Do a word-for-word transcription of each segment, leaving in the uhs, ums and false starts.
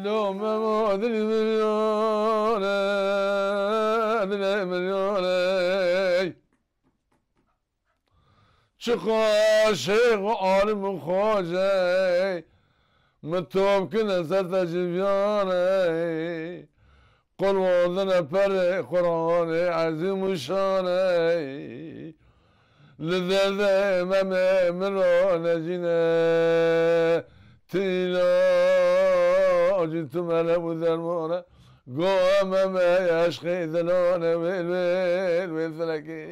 La Mema dilê min yane, dilê min yane. Çiqa şêx û alim û xwacey, min top kine ser te ji viyaney. Qurban dine perê Qur'anê ezîm û şaney. Li derdê Memê min ro necîne, tu îlacî, tu melhem û dermane. Goya Memê eşqê dilane, wêl, wêl, wêl felekê.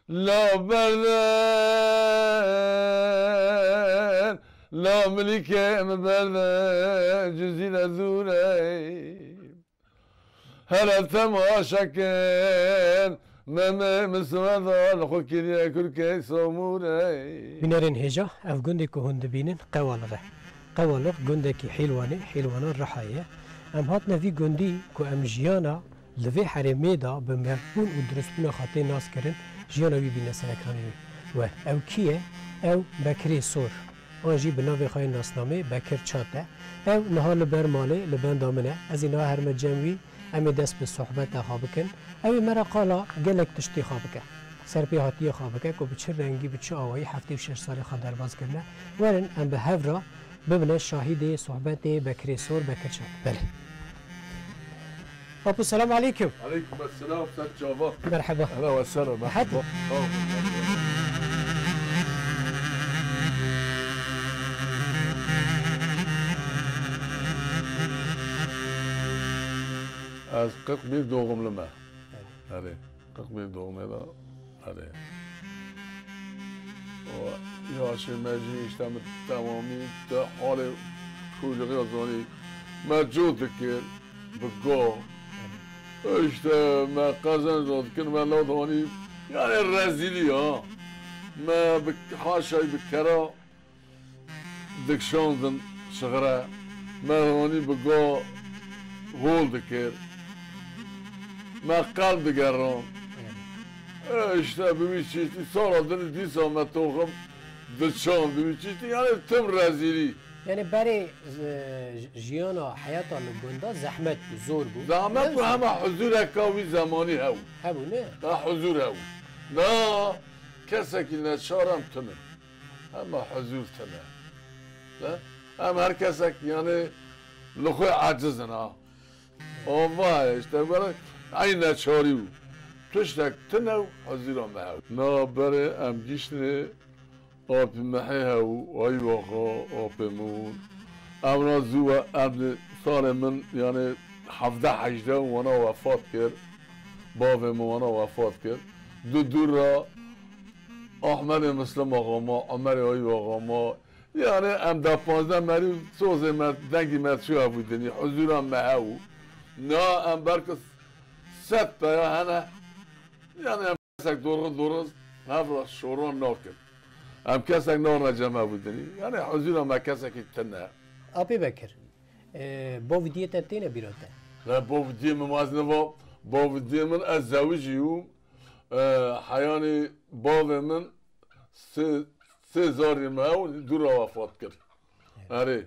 La berde, la milîkê min berde, cizîre dûre. Hele temaşe kin, Memê min siweda li xwe kiriye kurkê Samûrê. Bînerên hêja, ev gundê ku hûn dibînin Qewalix e. Qewalix gundekî Hîlwanê, Hîlwana Rihayê ye. Em hatine vî gundî ku em jiyana li vê herêmê de bi merdbûn û dirustbûna xwe tê naskirin, jiyana wî bîne ser ekranê wê. We ew kî ye? Ew Bekirê Sor, an jî bi navê xwe yê nasnamê Bekir Çat e. Ew niha li ber malê li benda min e. Ez ê niha herime cem wî, em ê dest bi sohbeta xwe bikin. Ew ê me re qala gelek tiştê xwe bike, serpêhatiyê xwe bike ku bi çi rengî, bi çi awayî heftê û şeş salê xwe derbas kirine. Werin em bi hev re bibine şahidê sohbetê Bekirê Sor, Bekir Çat. Belê. Apo, selam aleykum. Aleykum selam, ser çava. Merheba. Hela we sera, merheba. Hadi. Sağ ol. Ez kırk bir doğumlu me. Erê, kırk bir doğumê de, erê. O yaşê me jî işte min temamî te halê kûlixê zanî. Me cot dikir bi go. İşte me qezenc dikin, me ladanî. Yani rezîlî ha. Me bi haşay bi kera dikşandin şixire, me honî bi go hol dikir, me qel digeran. E, işte bi wî çîtî sala din dîsa me toxim diçan bi wî çîtî, yani tim rezîlî. Yani berê, e, jiyana heyata li gunda zehmet bû, zor bû. Zehmet bû, hema huzureka wî zemanî hew. Hebû, ne? Ha, huzur hew. Na, kesekî neçar em tim in. Hema huzur tine. Ne? Em her kesek, yani, li xwe aciz in ha. Ava işte, böyle, ey neçarî û tiştek tine û huzura me hew. Na berê em giştine apî mehê hew, ay waxa, apê min. Em ra zû we, em li salê min, yani, hevdeh hejdeh wana wefat kir. Bavê min wana wefat kir. Du dûr ra Ahmedê Muslim axa ma, Omerê Ayû axa ma. Yani em da panzdeh merî sozê me, dengî me çû hebû dinî, huzura me hebû. Niha em belkî sed peya hene. Yani em kesek doriz doriz hev re şoran nakin. Em kesek narine cem hebû dinî. Yani huzura me kesekî tune. Apê Bekir, e, bavdiyê te têne bîra te? Ne, bavdiyê min, ez niva, bavdiyê min ez zewicî yûm. E, heyanî bavê min sê, sê zarî me ew dû re wefat kir. Erê.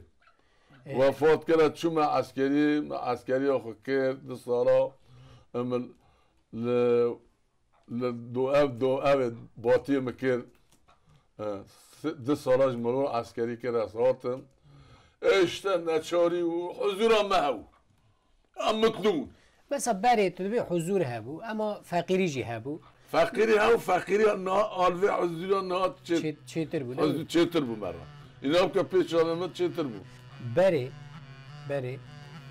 E, wefat kir, ez çûme eskerî, me eskeriya xwe kir, du sala, e, min li, li do ev, do evê batiyê min kir. E, si-, du sala ji min eskerî kir, ez hatim. E, işte neçarî û huzura me hew. Em mutlu bûn. Mesela berê tu dibê huzur hebû, ema feqîrî jî hebû. Feqîrî hew, feqîriya niha, alvê huzura niha çê-, çê-, çêtir bû, ne? Huzur çêtir bû me re. Îna bike pê çavê min çêtir bû. Berê, berê,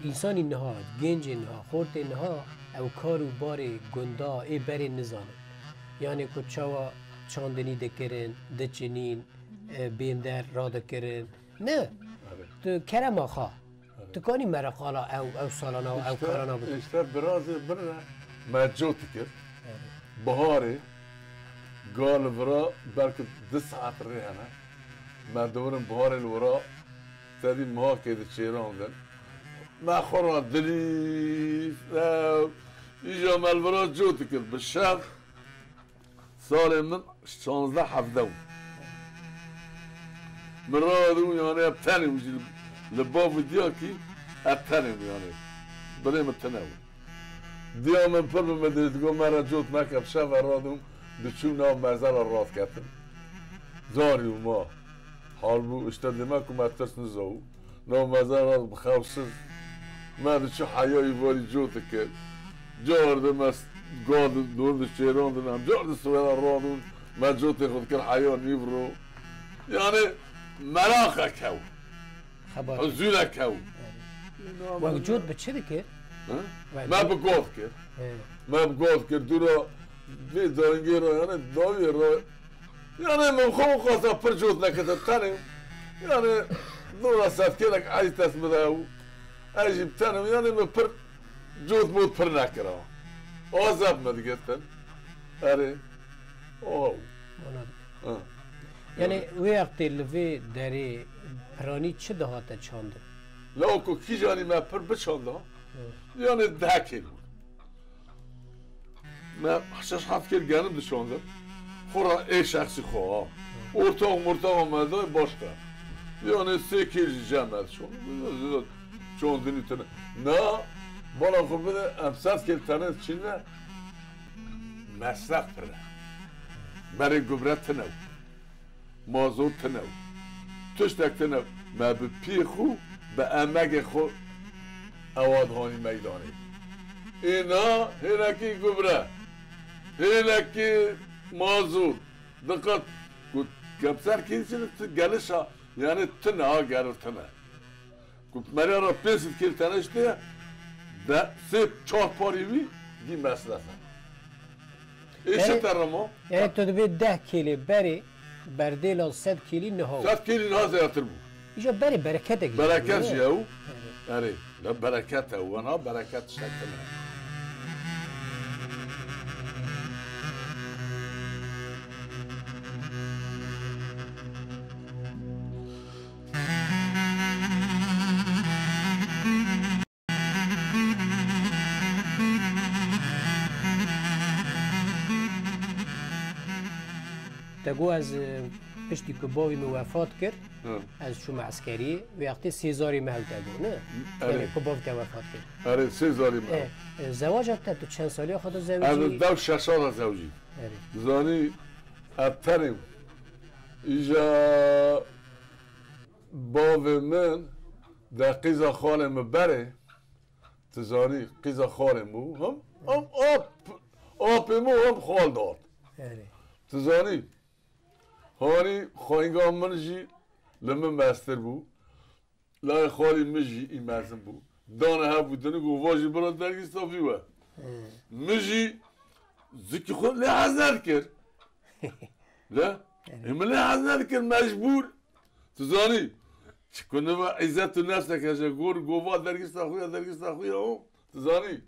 însanî niha, gencê niha, xortê niha, ew kar û barê gunda ê berê nizanin. Yanê ku çawa çandinî dikirin, diçinîn, e, bên der radikirin. Ne. Evet. Tu kerema xwe. Evet. Tu kanî me re qala ew, ew salana, ew karana bikî. Îşte, îşte birazê min re me cot dikir. Evet. Biharê ga li vira belkî du saet rê hene. Me diwirin biharê li wira tedî mihakê diçêrandin. Me xwe re dilî, ew, îja me li vira cot dikir. Bi şev salê min şanzdeh hevdeh bû. Min radû, yanê, ev tenê û jî li bav û diyakî ev tenê bû, yanê. Birê min tine bû. Diya min pir bi min dê digot, me re cot neke, bi şev ve radûm, diçûm nav mezela radketim. Zarî û ma. Hal bû, îşte dê me ku me tirs nizawû. Nav mezela bixewsiz. Me diçû heyayî varî cot dikir. Car di me s-, ga di, dor di çêrandin, em car di siwêra radûn. Me cotê xwe dikir heya nîvro. Yanê meraxek hew. Xebat. Huzûrek hew. Wek cot bi çi dikir? Ha? Wek Me cot bi god kir. He. Me bi god kir. Dûra vê dayingê re, yanê dawiyê re. Yanê min xwe xwesta pir cot nekete tenê. Yanê dora sedkêlek ey dest bide ew. Ez jî bi tenê. Yanê min pir cot mot pir nekira. Azeb me digirtin. Erê. Oh. Ana. Ha. Yanê wê wextê li vê derê piranî çi dihate çandin? Lewko kîjanî me pir biçanda. Hı. Yanê dehekê bû. Me şeş heft kêl genim dişandin. Xwe re ê şexsî xwe ha. Ortax mortaxa me day başka. Yanê sê kêl jî cem me dişandin. Çandinî tine. Na, bala xwe bide, em sed kêl tene çîne. Mesref pir e. Berê gubre tine. Mazot tine. Tiştek tine. Me bi pî xwe, bi emegê xwe ewa dihanî meydanê. Ê na hênekî gubre, hênekî mazot, diqet ku kemser kî çi tu gelişa, yanî tine ha, geril tine. Ku meriya re pênc sed kêl tene işte, de sê çar parî wî dî mesref e. Ê Yani, şi te remo? Yani tu dibê deh kêlê berê berdêla sed kêlî niha bû. Sed kêlî niha zêdetir bû. Îja berê bereketek jî Bereket bû, jî ne? Ew. Evet. Erê, le bereket ew, wana bereket tiştek tune. Te got ez, e, piştî ku bavê min wefat kir, Hı. ez çûme eskeriyê. Wê wextê sê zarê me hew te got, ne? Erê. Yanî ku bav te wefat kir. Erê, sê zarê me. E, e, zewaca te, tu çend saliya xwe de zewicî? Ez dew şeşa de zewicî. Erê. Zanî, ez tenê. Îja bavê min de qîza xalê min berê. Tu zanî, qîza xalê min bû, hem, hem ap, apê min hem xal dat. Erê. Tu zanî, hanî xwayînga min jî li min mestir bû. Layê xalî min jî î mezin bû. Dane hebû, dini got, va jî bira dergî safî we. He. Min jî zikî xwe lê hez nedikir. Le? Erê. Ê min lê hez nedikir, mecbûr. Tu zanî, çi ku niva îzzet û nefsek heye, gor, gova dergîsta xwe ya, dergîsta xwe ya, o, tu zanî.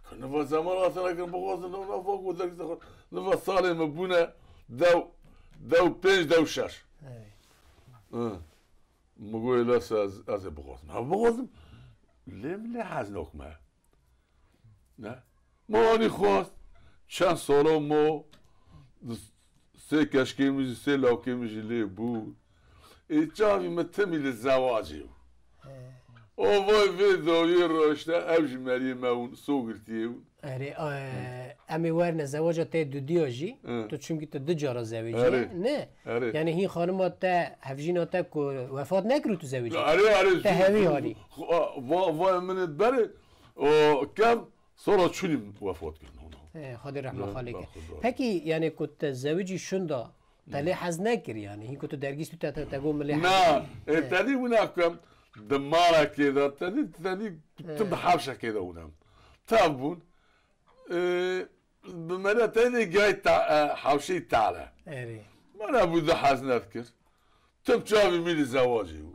Ku niva zeman hatine kirin, bixwazin, niva, niva, go dergîsta xwe, niva salê min bûne dew, dew pênc, dew şeş. Evet. Hı. Min got, "Lesa ez, ez ê bixwazim." Ha, bixwazim. Lê min lê hez nok me. Ne? Ma anî xwest, çend sala ma, sê keşkê min jî, sê lawkê min jî lê bû. Ê çavî min timî li zewacê bû. He. O vay vê dawiyê re işte, ev jî meriyê me hûn, sogirtiyê hûn. Erê, e, em ê werine zewaca te dudiya jî, Hı. tu çimkî tu du cara zewicî, Erê. ne? Erê. Yani hîn xanima te, hevjîna te ku wefat nekir û tu zewicî? Erê, erê, Te zû, hevî zû, hanî. xu-, a, va, va min ê berê, O kev sala çûnî wefat kirin ona. Ê, Xwedê rehma Ne, xalê ke. Xwedê. Pekî, yani ku te zewicî şunda, te lê hez nekir yani. Hîn ku tu dergîst tu te, te, te got min lê hez Na, nekir. e, He. tedî wina ku Di malekê de, tenî, tenî tim di hewşekê de hûn em. Tev bûn. Ê, bi me re tenê gay ta-, e, hewşî tale. Erê. Me re bû di hez nedikir. Tim çavî mîlî zewacê bû.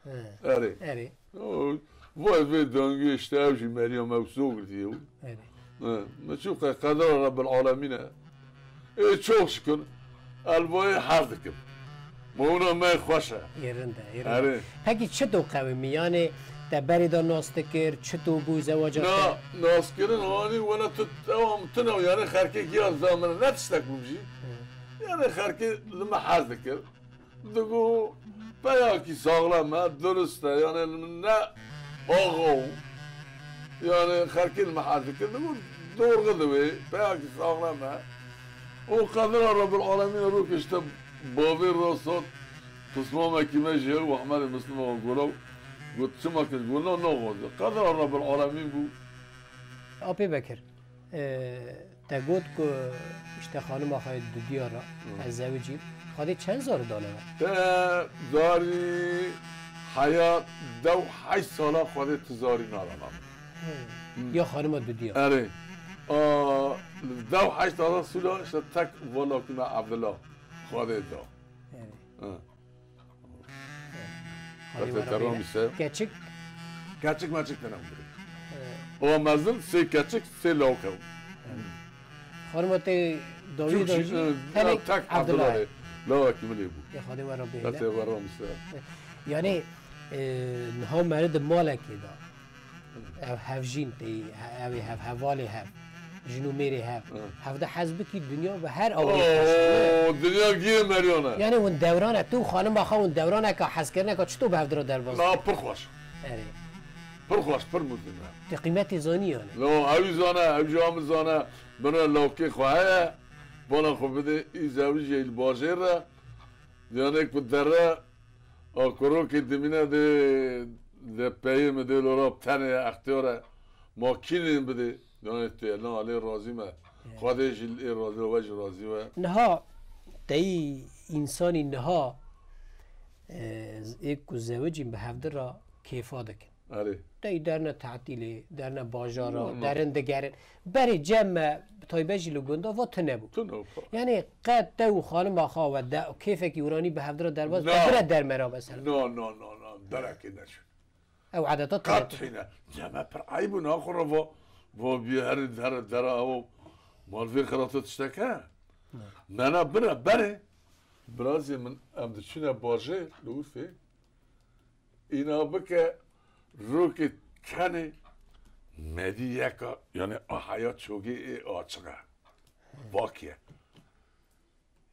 He. Erê. Erê. O, vay vê dengê işte ev jî Meryem ew sogirdiye bû. Erê. He. Me çû qe-, qedera Rebbil Alemîn e. Ê, çok şükür. Elbayê hez dikim. Mewna me xweş e. Yerinde, yerinde. Erê. Peki çito qewimî? Yani te berê de nas dikir, çito bû zewaca te? Na, naskirin hanî wela tu, ew am tune yani xerkê giya zamine ne tiştek bû jî. Hı. Yani xerkê li me hez dikir. Digo, peyakî saxlem e, durust e, yani ne axa o. Yani xerkê li me hez dikir, digo, dorxi diwê, peyakî saxlem e. O qedira Rebbil Alemîn rû kişte bavê rasat, pismamekî me jî hew, Ehmedê Muslim axa Golaw, got, çima kir, got, na, naxwaze. Qedira Rebbil Alemîn bû. Apê Bekir, e, te got ku işte xanima xwe dudiya re, Hı. ez zewicîm. Xwedê çend zarî dane we? Te zarî heya dew heşt sala Xwedê tu zarî nadana. Hı. Hı. Ya xanima dudiya. Erê. A, dew heşt sala sûla işte tek valakî me Abdullah Xwedê da. Erê. Hı. Xalê Te, we te Rabî ramise. Keçik. Keçik meçik tene bû. Evet. O mezin sê keçik, sê lawke bû. Xanima te dawî Çûk de jî, jî e, tenek tek Abdullah Abdullah e. Lawekî min ê bû. Ya Xalê we Rabî Te, te we ramise. Yani, e, niha meri di malekê de. Ev hevjîn tê, he-, ew ê hev, hevalê hev, jin û mêrê hev. Hı. Hevde hez bikî, dinya bi her awayî xweş e. Oo, dinya gîrê meriyane. Yani hûn dewran e, tu û xanima xwe hûn dewraneka hezkirineka çito bi hevdira derbas Na, dike? Pir xweş. Erê. Pir xweş, pir muzin e. Te qîmetê zanî yani. No, ew zane, ew jî min zane, bine lawkê xwe heye, bana xwe bide, î zewicê li bajêr re, yani ku dere, A kurokê dimîne dê, dê peyê min dê lora tenê extiyar e. Ma kînên bidê. Yanê tu ye, na, lê razî me. Evet. Xwedê jî lê razî, we jî razî we. Niha teyî însanî niha, e, ê ku zewicîn bi hevdi ra kêfa dikin. Erê. Tey derne tatîlê, derne bajara, No, no. derin digerin. Berê cem me, bi taybet jî li gunda va tune bû. Tune bû. Yani qet te û xanima xwe we de kêfekî uranî bi hevdira derbas, Na. te bire derme ra mesela. No, no, no, no. Derekê neçû. Ew adeta tune. Qet hîne. Cem me pir eyb û naxwe re va, va bî here, here, dera ew. Mal vê xirata tiştek he? Na. Mena bire, berê. Birazê min em diçûne bajê li Urfê. Îna bike rokê tenê medî yeka, yani a heya çogê ê açiq e. Vakiye.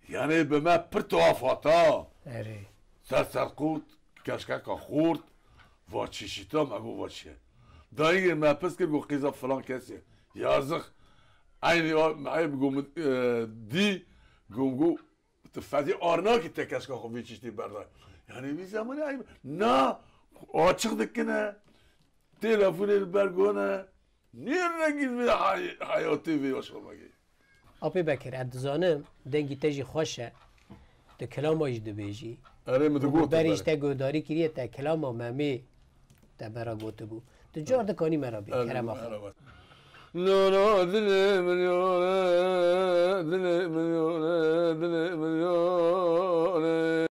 Yani bi me pir tuhaf hata. Erê. Ser ser qût, keşkeka xurt, va çîşîta me got va çi ye. Dayîngê me pirs kir got qîza filan kesê. Yazık. Eynî o, me got, e, dî, got, got, Tu fedî arnakî te keşka xwe vî çiştî berda. Yani vî zemanî eyb. Na, açiq dikine. Telefonê li ber gone. Nêrengî vê hay-, hayatê vê yaşamekê. Apê Bekir, ez dizanim dengî te jî xweş e. Tu kilama jî dibêjî. Erê, min digot. Berî ji te guhdarî kiriye, te kilama Memê te bera gotibû. Tu car dikanî me re bê, kerema xwe. Nana dilê min yone, dilê min yone, dilê min yone.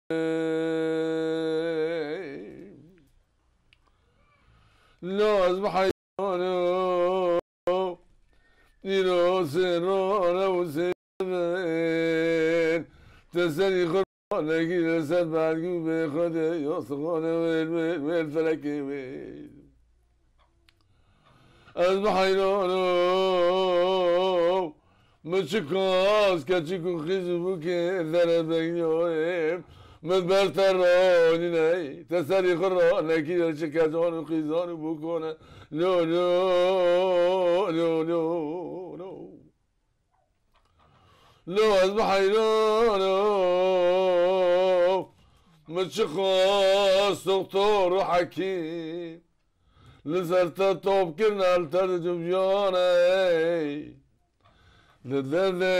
La ez bi heyran o, îro sê rane û sê bin. Te serî xwe Nekî li ser bergû bê Xwedê yastixane wêl, wêl, wêl felekê wêl. Ez bi heyran o, min çi kas keçik û xîz û bûkê dere beyniyayê, min ber te ranîne, te serî xwe ra nekî li çi keçan û xîzan û bûkane. Lo, lo, lo, lo, lo. Lo ez bi heyran o, min çi xwest doktor û hekîm. Li ser te top kirine, li te dicûm jiyanê. Li derdê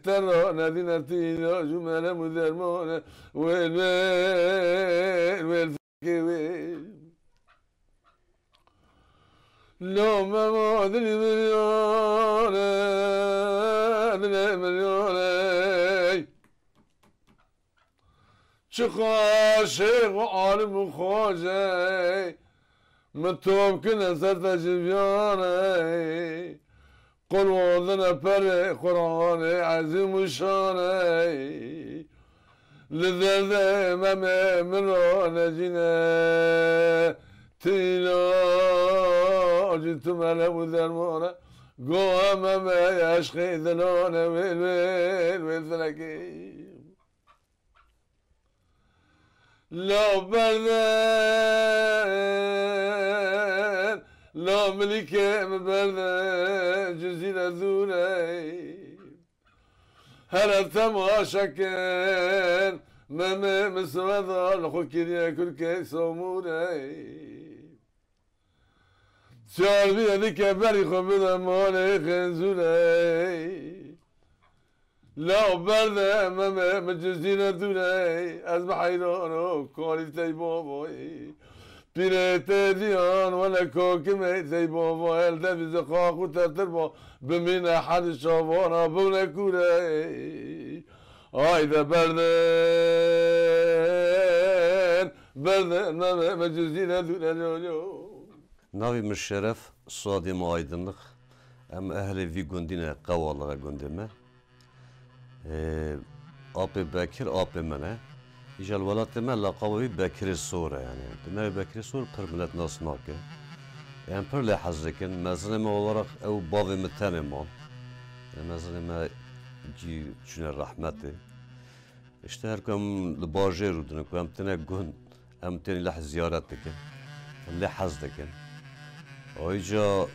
te ra nedîne tîna jû merhem û dermane. Wêl, wêl, wêl. kê wê. La Mema dilê min yane, dilê min yane. Çiqas şêx û alim û xwazey, min top kine ser te jivyane. Qurban dine perê Qur'anê ezîm û şanê. Li derdê Memê min ro necîne. Tu îlacî, tu mele û dermane. Goha Memê eşqê dilane wêl, wêl, wêl dilekê. La berdin, la milîkê min berdin, Cizîre dûre. Here temaşe kin, Memê min sweda li xwe kiriye kurkê Somûre. Çarviye dike berî xwe bide malê xênzûrê. Law berde Memê min Cizîre dûrê. Ez bi heyran û kalî tey bavayî. Pîrê tê diyan wele kokimê tey bavayê. Li devî ziqaq û tertir ba. Bimîne hedi çavana bûne kûrê. Hayde berdin, berdin, me, me, me Cizîre dûre lo, lo. Navê min Şeref, soyadê min Aydinlix. Em ehlê vî gundî ne, Qewalixe gundê me. Ee, apê Bekir, apê min e. Îca li welatê me laqaba wî Bekirê Sor e, yani. Di me Bekirê Sor pir milet nas nake. Em pir lê hez dikin. Mezinê me olarak ew bavê min tenê man. E, mezinê me cî çûne rehmetê. İşte her ku em li bajêr û dine ku em tine gund, em tên leh ziyaret dikin. Em lê hez dikin. Ayrıca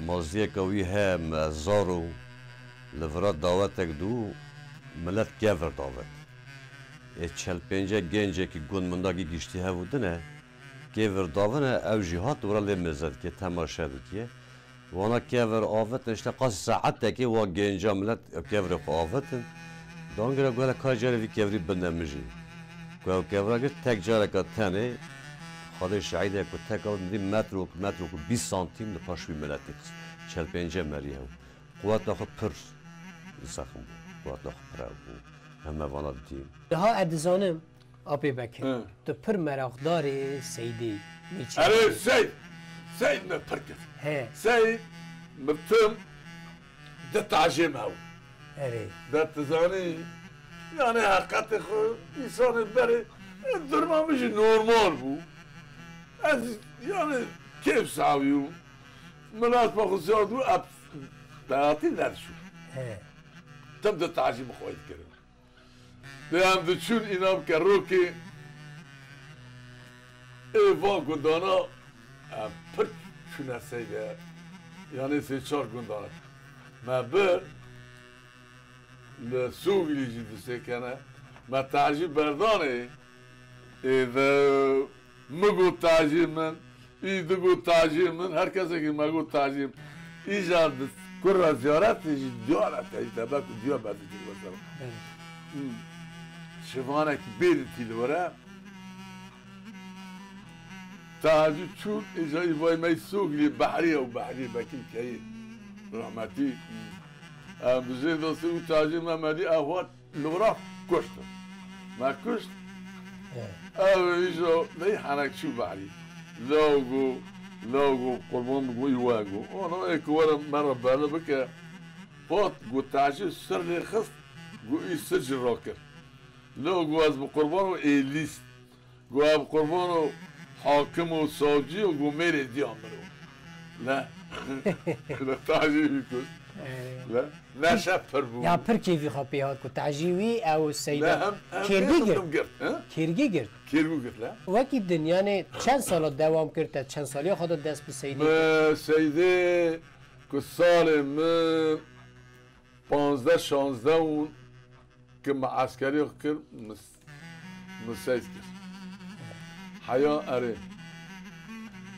maziyeka wî he mezar û li vira dawetek dû milet kevir davet. Ê çel pênce gencekî gund min da gî giştî hev û dine, kevir davine ew jî hat wira lê meze dike, temaşe dike. Wana kevir avitin, işte qasî saetekê wa genca milet kevirê xwe avitin. Dangire guhele ka carê vî kevirî binde min jî. Ku ew kevira girt, tek careka tenê Xwedê şehîd e ku tek avit min dî metrok, metrok û bîst santîm li paş wî miletî xist. Çel pênce merî hew. Quweta xwe pir zexm bû. Quweta xwe pir ew bû. Heme vana dîn. Niha ez dizanim, Apê Bekir, Hı. tu pir meraqdarê Seydê. Niçin? Erê Seyd! Seyd me pir kir. He. Seyd mi tim di tacê me ew. Erê. De tu zanî, yani heqetê xwe, însanê berê, e, durma min jî normal bû. Ez, yani, kêf sawî bûm. Min ez xwe xwe ziyad bû, ep, dayatî derçû. He. Tim di tacî min xwe dikirin. Lê em diçûn îna bi kerrokê ê van gundana, em pir çûne Seydê, yanê sê çar gundana. Me bir li Sûgilî jî disêkene, me tacî berdanê ê de min got tacî min, Î digot tacî min, her kesekî me got tacî min. Îcar di kurra ziyaretê jî diyare teyî tebek û diya berdikir mesela. Evet. Hmm. Şivanek bêdin tî li were. Tacî çûn, îca î vay mey Sogilî Behrî ew Behrî Bekî Keyî. Rahmetî. Hmm. Em bi jê dostê û tacî Memedî ew hat Li wira kuştin. Me kuşt. Evet. Ew îjo ney henek çû berî. Lew go, lew go, qurban bi go, î we go. Ona ê ku were me re bele bike. Pot go tacî sir lê xist, go î sir jî rakir. Lew go ez bi qurban û ê lîst. Go ev qurban û hakim û savcî û go mêrê diya min o. Le, le tacî wî kuşt. Ee, Le, neşe pir bû. Ya pir kêfî xwe pê hat ku tacî wî ew Seyda Le hem, hem kêrgî pê girt. Girt, he? Kêrgî girt. Kêrgû girt le. Wekî din, yani çend sala dewam kir te, çend saliya xwe de dest bi Seydê kir? Me Seydê ku salê min panzdeh şanzdeh û Ki me eskerî kir, min, min seyf kir. Heya erê.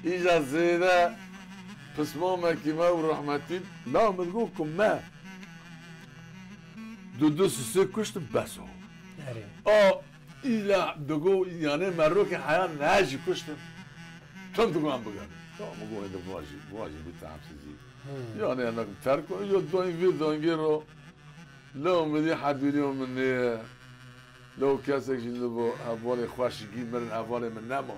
Îca zêde pismamekî me û rehmetî, na min got ku me du du sisê kuştin bes o. Erê. A, Îla digo, yanê merokê heya ne jî kuştin. Tim digo em bigerin. Tamam, digo hêdî vajî, vajî bû temsizî. Hmm. Yanê enak terk o, yo doyîn vîr doyîn vîr o. Lew min dî hedûrî min nê. Lew kesek jî li bo hevalê xweşikî mirin, hevalê min nema.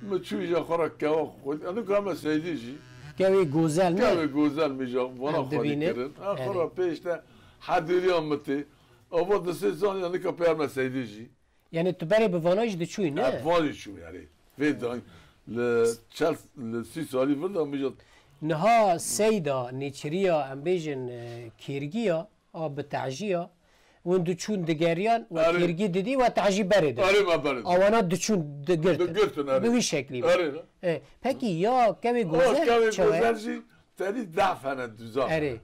Min çû îja xwe re kewa xwe xwedî. Enika me seydî jî. Kewê gozel ne? Kewê gozel min îja vana Em xwedî dibînin. Kirin. Ha, xwe Erê. Re pêş te hedûriya min tê. Ava di sê saniya nika pê me seydî jî. Yani tu berê bi vana jî diçûyî, ne? Ha, vanî çû yani. Vê dayî li çel, li sî salî vir de min îja Niha seyda, nêçiriya, em bêjin, e, kêrgiya, a bi tehjiya, hûn diçûn digeriyan, we Erê. Kêrgî didî, we tehjî berê didî. Erê, me berê didî. Awana diçûn digirtin. Digirtin, erê. Bi wî şeklî be. Erê, ne? E, pekî ya kewê O gozel kewê çawa ye? Gozel jî tenî def hene, duzan Erê.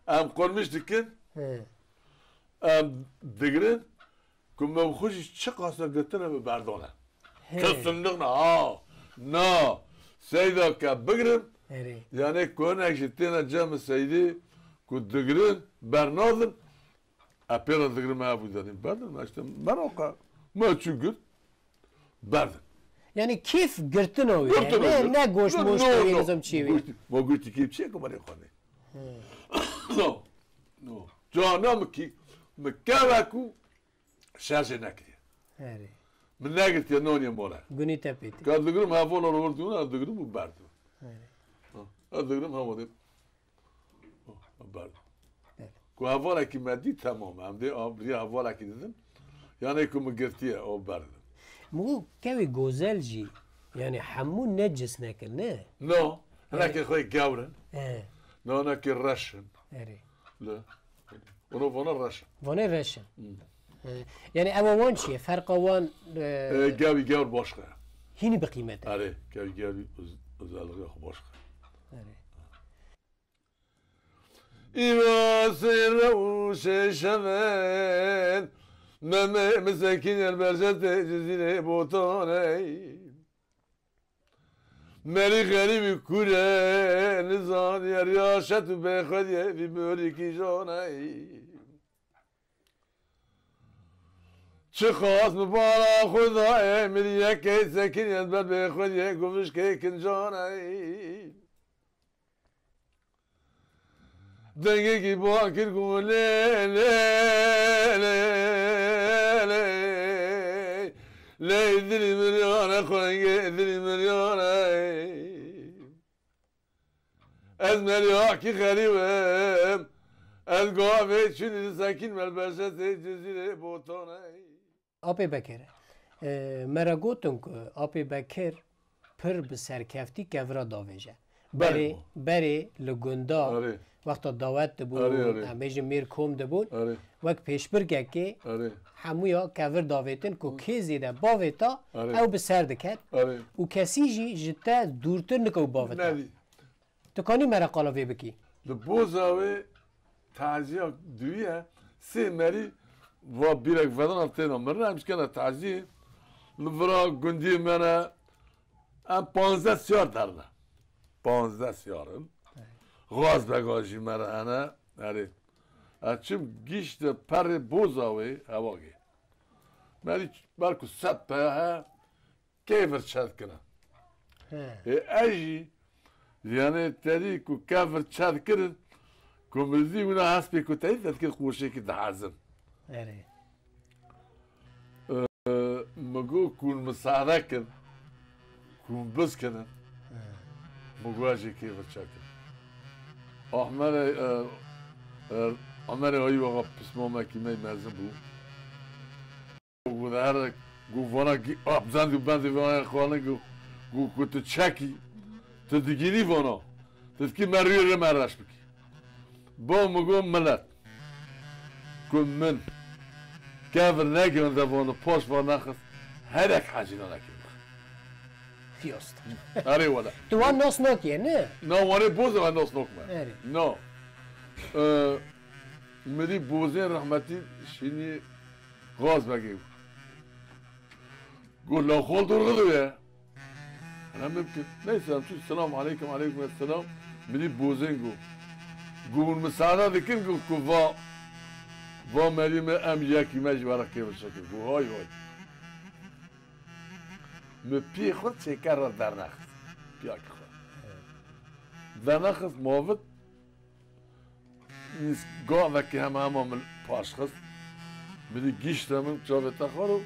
Hene. Em qurmiş dikin, He. Em digirin, ku me bi xwe jî çiqas e girtine bi berdane. He. Kesinlik ne, ha, na, seyda ke bigirim, Erê. Yani ku hinek jî têne cem seydî, ku digirin, bernadin, e pê re digirim, me ev derin, berdin, me işte, meroqa, me çû girt, berdin. Yani kêf girtin o wê, Girtin o ne, wê. Ne goş No, moş no, tevî no. Nizam çi wê. Goştî, ma goştî kêf çi ye ku berê xanê. He. No, no. Cana mi kî, mi keve ku şerjê nekiriye. Erê. Min negirtiye nonê mole. Gunî te pê tê. Ka digirim hevala ro digirim û berdim. Erê. Ha, ez digirim hevalê. Ha, berdim. Erê. Ku hevalekî me dî temam. Em dê a, biriya hevalekî didim. Yani ku min girtiye, o berdim. Min got kewê gozel jî, yani hemû ne cis nekin, ne? No. Hinekê xwe gewr in. He. No, hinekê reş in. Erê. Li. Ono vana reş in. Vanê reş in. Hmm. He. Yani ewa wan çi ye? Ferqa wan, e, E, gewî gewr başka. Hînî bi qîmet e. Erê, gewî gewî öz-, özelliği yok başka. Erê. Îva sê rewşê şevên, Memê misekîn yer berjete Cizîrê Botaney. Merî xerîbî kure nizan yer ya şet û bêxwediyê vî morîkî janey. Çiqas min bala xwe dayê, min yekê sekîn yer ber bêxwediyê guvişkê kincaney. Dengekî ban kir ku lê, lê, lê, lê, lê, dilî miryane, xwengê dilî miryane. Ez meryakî xerîb im, ez gavê çûnî sekîn melbeşetê Cizîrê Botanê. Apê Bekir, e, me re gotin ku Apê Bekir pir bi serkeftî kevira davêje. Berê, Berê, berê li gunda Erê. Wexta dawet dibûn, Erê, erê. Em bêjin mêr kom dibûn, Erê. Wek pêşbirkekê Erê. Hemûya kevir davêtin ku kê zêde bavêta Erê. Ew bi ser diket Erê. Û kesî jî ji te dûrtir nikew bavita. Nedî. Tu kanî me re qala vê bikî? Li Bozawê taziya duyî ye. Sê merî va bîrek vedana têna mirin, em dikene taziyê. Li vira gundiyê me ne, em panzdeh siyar derne. Panzdeh siyar in. Gazbega jî me re hene. Erê. Ez çim gişte perê Bozawê hevagê. Merî belku sed peye he. Kevir çet kine. He. Ê, ez jî, yani, terî ku kevir çet kirin, ku min dî wina hespê ku terî te dikir qoşekî dihezin. Erê. Ee, mi got ku min misade kin, ku min biskinin, He. Mi got ez jî kevir çet kin. Ahmerê, e, e, Ahmerê Ayî Axa pismamekî me mezin bû. Got, here, got, vana gi-, abzend û bendê vana xwarin got, got, got, tu çekî, tu digînî vana, tu dikî me rûyê rê me reş bikî. Ba min got, milet, ku min kevir negirinde vana, paş va nexist, herek hecîna nekirî. Fiyasta. Erê wele. Tu wan nas nakiye, ne? Na, wanê boz ve nas nok me. Erê. Na. Ee, mirî bozên rahmetî şînî Gazbegê bû. Got, "La xol dur gidiyor ya." Ana mümkün. Neyse, em çû, "Selamu aleykum, aleykum esselam." Mirî bozên got. Got, "Min misana dikin?" Got, "Ku va." Va merî me em yekî me ji we re kêfir çekir. Got, hay hay. Min piyê xwe çêker re dernexist. Piyakî xwe. Dernexist, mavit. Nîs gavekî hema hema min paş xist. Min dî gîşte min çavê te xwar û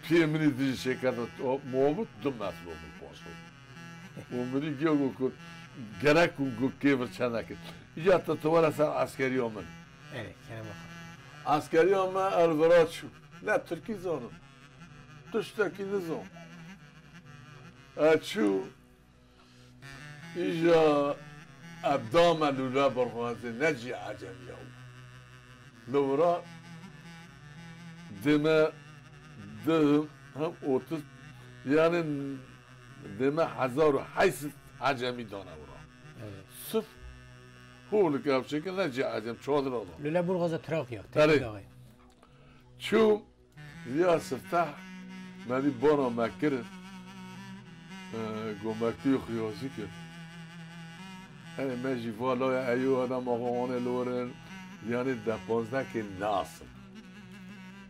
piyê min dî dijî çêker re mavit, du metr û min paş xist. Û min dî giya got ku gerek û got kêfir çenekir. Îca te tu were ser eskeriya min. Erê, kerem xwe. Eskeriya me elvira çû. Ne tirkî zanim. Tiştekî nizam. E çû, îja e dame Lûle Burxazê, ne cî ecemiya û. Li wira dême di hem otuz, yani dême hezar û heyt sed ecemî dane wira. Evet. Sif hûlik ev çêkin, ne cî ecem çadira da. Lûle Burxaza Trakya, Erê. Tekin Dağê. Çû, Ziya sifteh me dî bana me kir. E, got, mektûyê xwe yazî kir. Erê me jî va laya eyû adam axa wane li wir in. Yanî de panzdeh kê nasin.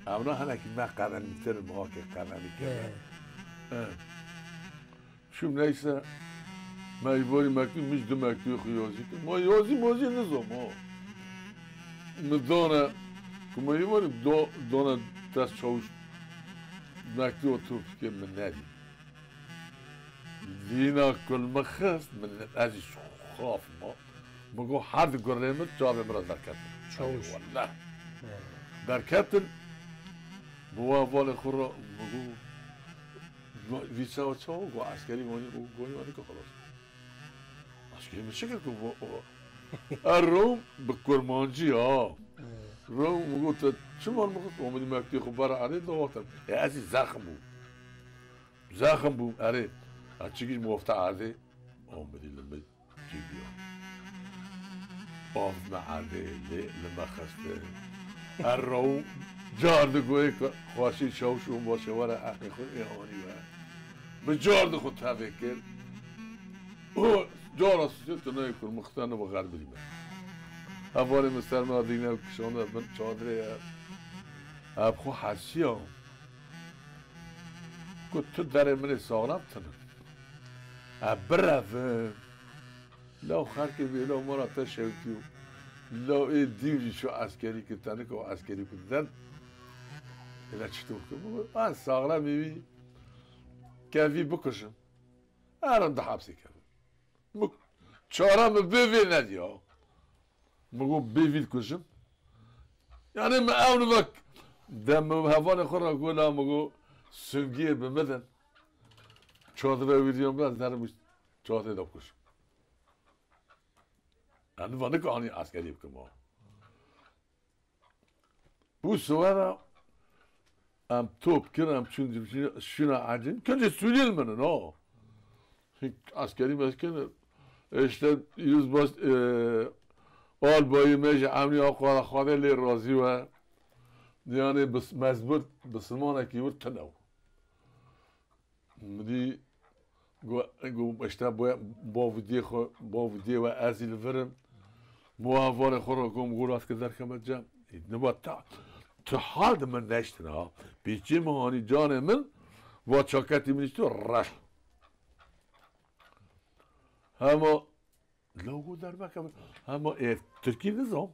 Ewna hinekî me qedenîtir in, ma kê qedenî kir. He. He. Çûm neyse, me îvarî mektûb, min ji du mektûbê xwe yazî kir. Ma yazî mazî nizam ha. Min dane, ku me îvarî do-, dane dest çawiş mektûba tu fikir min nedî. Dîna ku li min xist, min ez jî xaf ma. Min got, her di gurê min çavê min re derketin. Çawiş. Wallah. He. Derketin, bi wan valê xwe re, min got, Vî çawa çawa got, eskerî wanî û gonî wanî ku xelas. Eskerî min çi kir ku bu, o, er rom bi kurmancî ha. Evet. Rom min got, "Te çima min got, o min mektûyê xwe bera erdê da watem." E, ez jî zexm bûm. Zexm bûm, erê. Ez çikî ji mofta erdê, o min dî li min Çi diyor? Of me erdê lê li me xiste. Her raw car di goyê xwaşî çawiş û başe were eqê xwe ê anî we. Bi car di xwe tevê kir. O cara sisê tu neyê kur mixtene bi xerbirî me. Hevalê min ser me dîne kişande bin çadrê ye. Ev xwe hesiya. Ku tu derê min ê saxlem tinin. Ev birevin. Law xelkê bê, law mala te şewitî yo. Law ê dîw jî çû eskerî kir, tenik û eskerî kir. Den, êle çitur kir? Min got, ez saxlemê wî, ke vî bikujim, herin di hepsê kevim. Min çare min bê vê nediya. Min got, bê vî dikujim. Yani min ew nivek, de min hevalê xwe re got, la min got, sungiyê bi min din. Çadire wî diyan, ez derim çadê de bikujim. Em niha nikarin eskerî bikin ma. Bu sewera em top kirin, em çûn şûna ecin. Kincê Sûriyê li min in, ha. Hik eskerî meskin, işte, yüzbaş, e, albayı me ji emnî a xwe, Xwedê lê razî we. Yani bis-, mezbur, bisilmanekî wir tune. Min dî got, got, işte, bo, bo vidiyê xwe, bo vidiyê we ez jî li vir im. Bo hevalê xwe re got, min got, rast ke derkeve cem. Niba ta, tu hal di min neştin ha. Pêçê min hanî canê min, va çaketî min îşte reş. Hema Law got derbekeve. Hema ê Tirkî nizam.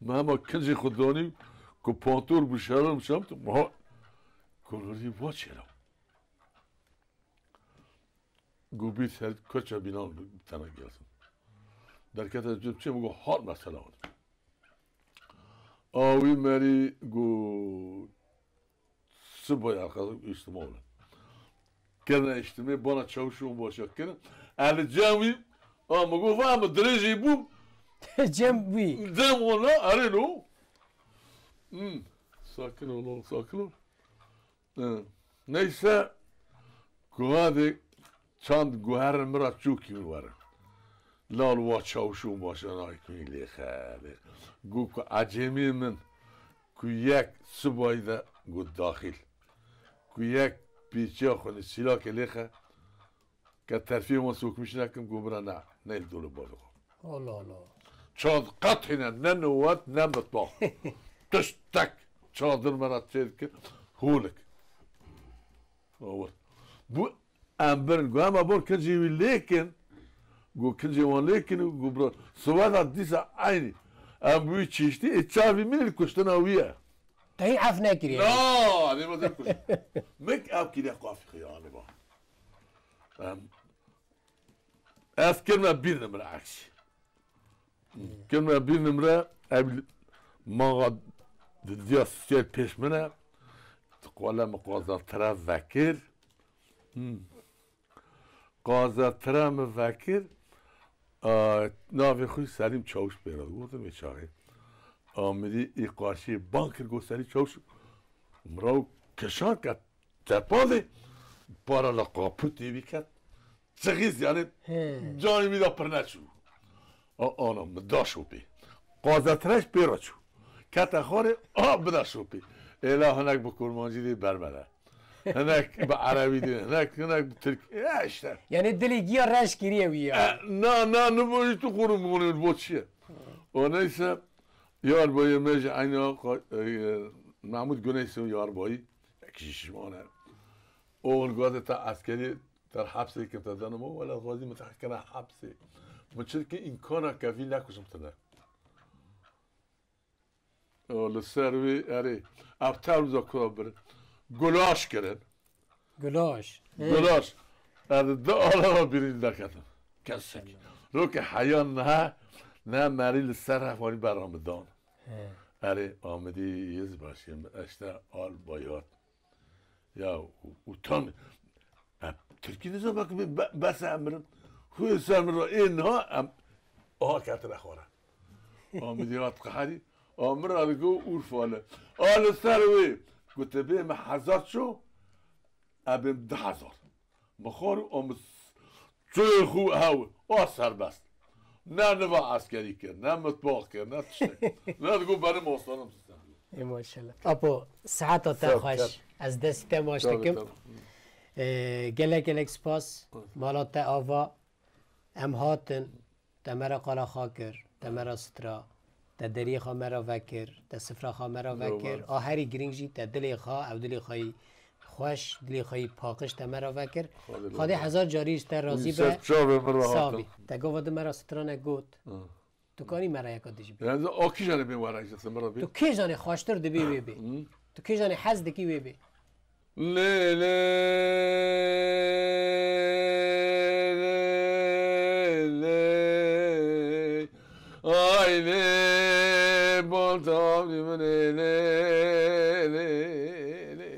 Me hema kincê xwe danî ku pantor bû şerim şem tu. Ma kulurî va çêra. Got bî ser koça bînan tena gelsin. Derkete cim çê min got hat mesela. Awî merî got Sibay arkadaş îştima wala. Kena îştimê bana çawiş û başa kena. Eli cem wî, a, mi got, va, mi dirêjî bû. Cem wî. Cem wala, erê lo. Hmm. Sakin ol, ol, sakin ol. Hı. Neyse, guhadê çand guherin mi ra çûkî min werin. Lal wa çawiş û başa nayê ku lê xelê. Got ku ecêmî min Ku yek sibayî de got daxil. Ku yek pîçiya xwe li sîlakê lêxe, ke terfiyê wan sokmiş nekim, got bira ne, ne li dolê bavê xwe. Allah Allah. Çand qet hêne, ne nowet, ne mitbax. Tiştek çadir me re çêdikir, hûlik. Awir. Bû em birin. Got, "Ema bor kincê wî lêkin." Got, "Kincê wan lêkin." Got, "Bro, siweda dîsa eynî." Em bi wî çiştî, ê çavî min li kuştina wî ye. Te yî ef nekiriye. Na, ne ma te kuşt. Min ev kiriye qafî xiyanî ba. Em, ez kirme bir nimre eksî. Kirme bir nimre, ev maxa diya siyel pêş min e. Qale min qaza tire vekir. Hmm. Qaza tire min vekir. A, navê xwe Selîm Çawuş pê re gotin vê çaxê. Amidî î qarşî ban kir, got, "Selîm Çawuş." Miraw keşan ket tepandê, para la kaputê wî ket. Çixîz, yani, He. canê wî de pir neçû. A, ana, min da şopê. Qazetreş pê re çû. Kete xwarê, a, bide şopê. Êla hinek bi kurmancî dê bermele. Hinek bi erebî dê, hinek, hinek bi tirk. Ya işte. Yani dilê giya reş kiriye wî ya. E, na, na, nibo jî tu xurun bunun, bo çi ye? O neyse, yarbayê me jî aynı o, e, Mahmut Güneyse yarbayı. Kişi şişmane. Oğul gazeta askeri Ter hepsê kevte denim o, wele xwezî min te kena hepsê. Min çirkî îmkana kevî nekujim tine. O li ser wî erê. Ev tewza ku birin. Gulaş kirin. Gulaş. He. Gulaş. Ez di alava birîn derketim. Kesek. Roke heyan ne, ne merî li ser hefanî berra min dan. He. Erê, Amedî yez başim, işte al bayat. Ya, u-, utan. Em, Tirkî nizam bak, be-, be-, bes em mirin. Xuyê ser min re ê niha em, aha ketine xwara. Amidî hat qeherî. Amir aligo Urfa li. A li ser wê. Gote bê me hezar ço, ebêm du hezar. Mixwar û amiz çoyê xwe hew a serbest. Ne niva eskerî kir, ne mitbax kir, ne tiştek. Ne digo benim aslanım sistem. Ê maşallah. Apo, siheta te Sağ ol, xweş. Kar. Ez destî te maç Tabii, dikim. Tabii. Ee, gelek gelek spas. Hı. Mala te ava. Em hatin. Te me re qala xwe kir, te me re sitra, te deriyê xwe me re vekir, te sifra xwe me re vekir. Doğru. A herî girîng jî te dilê xwe, ew dilê xwe yî xweş, dilê xwe yî paqij te me re vekir. Xwedê Xwedê razî. Hezar carî ji te razî Wî be. Ser çavê min re Sabî. Hatin. Te gava di me re strane got. Hı. Tu kanî me re yeka dijî bî. Yani o kîjanê bên were îşte min re bî. Tu kîjanê xweştir dibî wê bê. Hı. Tu kîjanê hez dikî wê bê. Lê, lê, lê, lê. Ay lê, bol tavrî min ê, lê, lê, lê.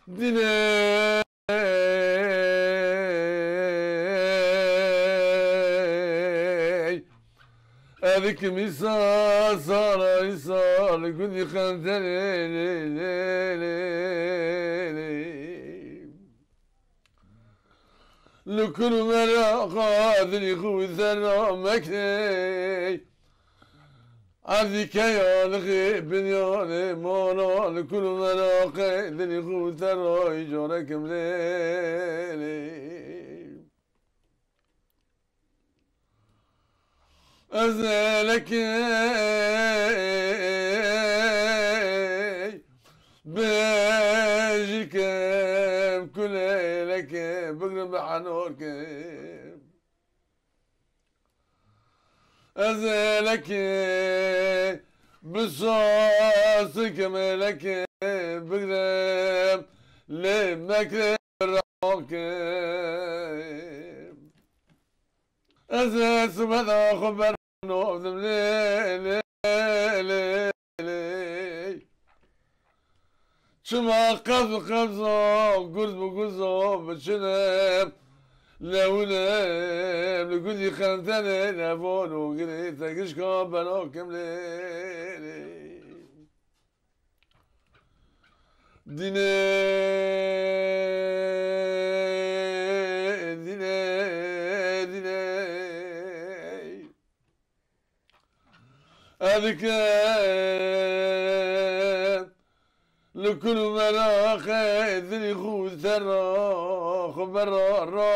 Dine. Ey, edik misa sara isal gudi xentere. Li kul mera qadri xu zerra mekey. Erdî keya li xê binyanê mala li kul meraqê dilî xû te rayî carekim lê lê. Ez lekê bêjî kim kulê lekê bigrim bi henor kim. Ez lekê bi sas kim lekê bigrim lê mekre rakim. Ez sibeda xwe ber novdim lê lê lê lê. Çima qebz qebza, gurz bi gurza biçinim, lewinem li gundî xentenê, levon û girê te gişka belakim lê lê. Dînê, dînê, dînê. Edike li kul meraqê dilî xû serra xwe berra ra.